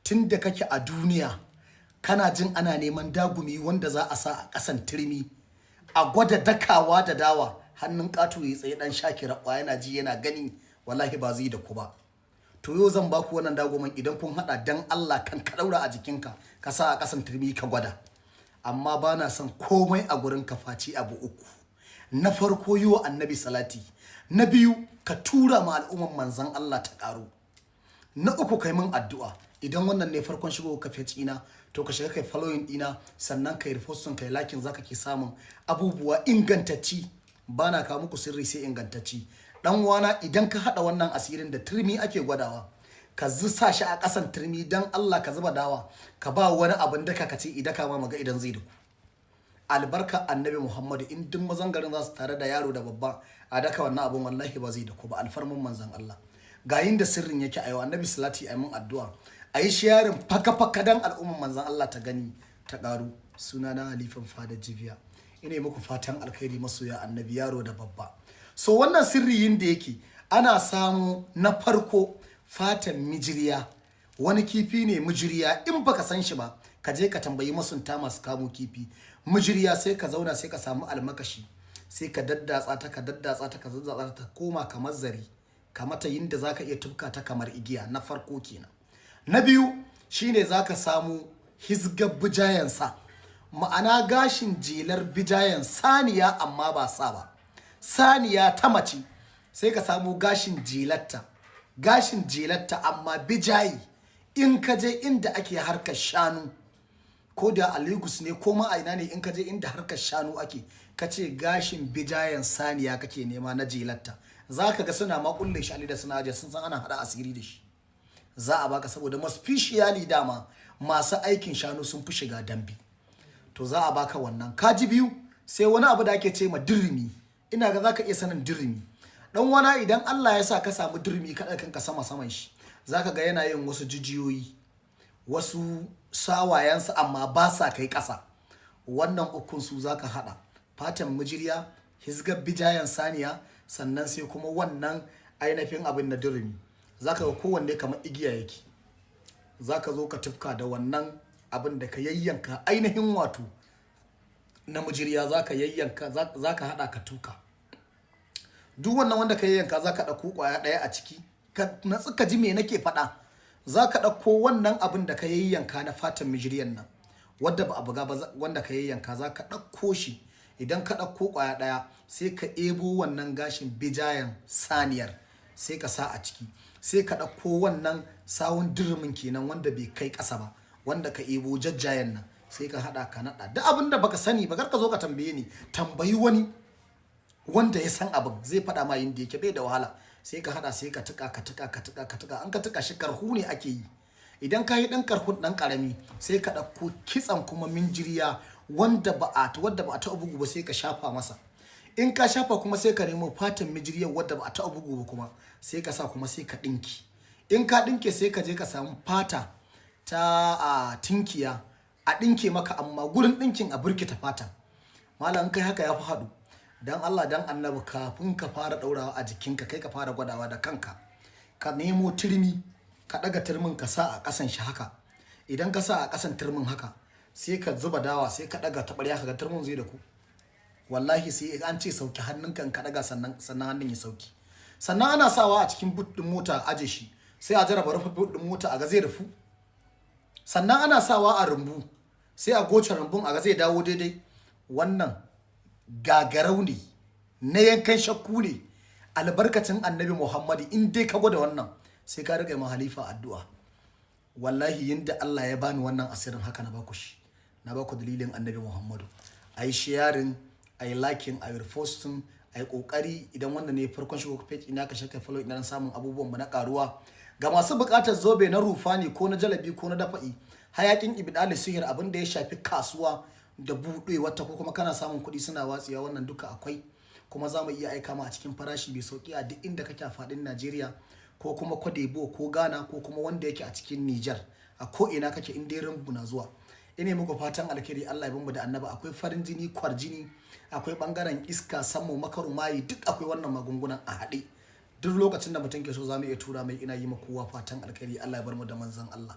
Tun da kake a duniya kana jin ana neman dagumi wanda za a sa a ƙasan turmi a gwada dakawa da dawa, hannun ƙato ya tsaye, ɗan shaki raɓa yana ji yana gani, wallahi ba zai da ku ba. To yau zan baku wannan dagumin. Idan kun haɗa, dan Allah kan ka ɗaura a jikinka, ka sa a ƙasan turmi ka gwada. Amma ba na son komai a gurin ka face abu uku. Na farko, yi wa Annabi salati. Na biyu, ka tura ma al'umman Manzan Allah ta ƙaru. Na uku, kai min addu'a. Idan wannan ne farkon shigo ka page ina, to ka shiga kai following dina, sannan kai reposting, kai liking, zaka ke samun abubuwa ingantacci. Bana kawo muku sirri sai ingantacci. Dan wana, idan ka hada wannan asirin, da turmi ake gwadawa. Ka sa shi a kasan turmi, dan Allah ka zuba dawa, ka ba wani abin daka, ka ce idan ka ma maga idan zai daku. Albarka Annabi Muhammadu, in duk mazan garin za su tare da yaro da babba a daka wannan abun, wallahi ba zai daku ba, alfarmin Manzon Allah. Ga yin da sirrin yake: a yau Annabi salati, a mun addu'a, a yi sharing faka-faka dan al'umman Manzan Allah ta gani ta karu. Sunana Halifan Fada Jibiya. Ina yi muku fatan alkhairi, masoya Annabi, yaro da babba. So wannan sirri yin da yake, ana samu na farko fatan mijiriya. Wani kifi ne mijiriya. In baka san shi ba, ka je ka tambayi masunta masu kamo kifi. Mijiriya, sai ka zauna, sai ka samu almakashi, sai ka daddatsa ta, ka daddatsa ta, ka daddatsa ta koma kamar zare, kamata yinda zaka iya tufka ta kamar igiya. Na farko kenan. Na biyu shine zaka samu hizgar bijayen sa, ma'ana gashin jelar bijayen saniya, amma ba sa ba, saniya ta mace. Sai ka samu gashin jelarta, gashin jelarta amma bijayi. In ka je inda ake harkar shanu, ko da a Lagos ne ko ma a ina ne, in ka je inda harkar shanu ake, ka ce gashin bijayen saniya kake nema na jelarta, za ka ga suna ma kulle shi da suna aje. Sun san ana hada asiri da shi. Za a baka, saboda especially dama masu aikin shanu sun fi shiga dambe. To za a baka wannan. Kaji biyu. Sai wani abu da ake ce ma dirimi. Ina ga zaka iya sanin dirimi, dan wana. Idan Allah ya sa ka samu dirimi, ka kanka sama saman shi, zaka ga yana yin wasu jijiyoyi, wasu sawayensa, amma ba sa kai ƙasa. Wannan ukun su zaka hada: fatan mijirya, hizgar bijayen saniya, sannan sai kuma wannan ainihin abin na dirimi. Zaka ga kowanne kamar igiya yake. Zaka zo ka tufka da wannan abin da ka yayyanka, ainihin wato na mijirya, zaka yayyanka, zaka hada ka tuka. Duk wannan wanda ka yayyanka, zaka ɗauko ƙwaya ɗaya a ciki. Ka natsu ka ji me nake faɗa. Zaka ɗauko wannan abin da ka yayyanka na fatan mijiryan nan wadda ba a buga ba, wanda ka yayyanka, zaka ɗauko shi. Idan ka ɗauko ƙwaya ɗaya, sai ka ebo wannan gashin bijayen saniyar, sai ka sa a ciki. Sai ka ɗauko wannan sawun dirmin kenan, wanda bai kai ƙasa ba, wanda ka ebo jajjayen nan, sai ka haɗa ka naɗa. Duk abin da baka sani ba, kar ka zo ka tambaye ni, tambayi wani wanda ya san abin, zai faɗa ma yinda yake, bai da wahala. Sai ka haɗa, sai ka tuka, ka tuka, ka tuka, ka tuka. An ka tuka shi, karhu ne ake yi. Idan ka yi ɗan karhun ɗan ƙarami, sai ka ɗauko kitsan kuma minjiriya wadda ba a taɓa bugu ba, sai ka shafa masa. In ka shafa kuma, sai ka nemo fatan mijiriyar wadda ba a taɓa bugu ba kuma, sai ka sa kuma, sai ka ɗinki. In ka ɗinke, sai ka je ka samu fata ta a tinkiya a ɗinke maka, amma gurin ɗinkin a burkita fatan. Malam, kai haka ya fi haɗu. Dan Allah dan Annabi, kafin ka fara ɗaurawa a jikinka, kai ka fara gwadawa da kanka. Ka nemo turmi, ka ɗaga turmin, ka sa a ƙasan shi haka. Idan ka sa a ƙasan turmin haka, sai ka zuba dawa, sai ka ɗaga taɓarya, ka ga turmin zai da ku. Wallahi sai an ce sauki hannunka in ka ɗaga, sannan hannun ya sauki. Sannan ana sawa a cikin boot ɗin mota, aje shi, sai a jarraba rufe boot ɗin mota a ga zai rufu. Sannan ana sawa a rumbu, sai a goce rumbun a ga zai dawo daidai. Wannan gagarau ne, na yankan shakku ne. Albarkacin Annabi Muhammadu, in dai ka gwada wannan, sai ka riƙa ma Halifa addu'a. Wallahi yinda Allah ya bani wannan asirin, haka na baku shi, na baku dalilin Annabi Muhammadu. Ayi sharing, ayi liking, ayi reposting, ayi kokari. Idan wannan ne farkon shigo page ina, ka shaka follow ina samun abubuwan mu na karuwa. Ga masu buƙatar zobe na rufani ko na jalabi ko na dafa'i, hayakin ibdali sihir, abin da ya shafi kasuwa da buɗe wata, ko kuma kana samun kuɗi suna watsewa, wannan duka akwai. Kuma za mu iya aika ma a cikin farashi mai sauki a duk inda kake a faɗin Najeriya, ko kuma Cote d'Ivoire ko Ghana, ko kuma wanda yake a cikin Niger, a ko ina kake in dai rumbu na zuwa. Ina muku fatan alkhairi. Allah ya bamu da Annaba. Akwai farin jini, kwarjini, akwai bangaren iska, sammu, makaru, mayi, duk akwai wannan magungunan a haɗe. Duk lokacin da mutum ke so, za mu iya tura mai. Ina yi ma kowa fatan alkhairi. Allah ya bar mu da Manzon Allah.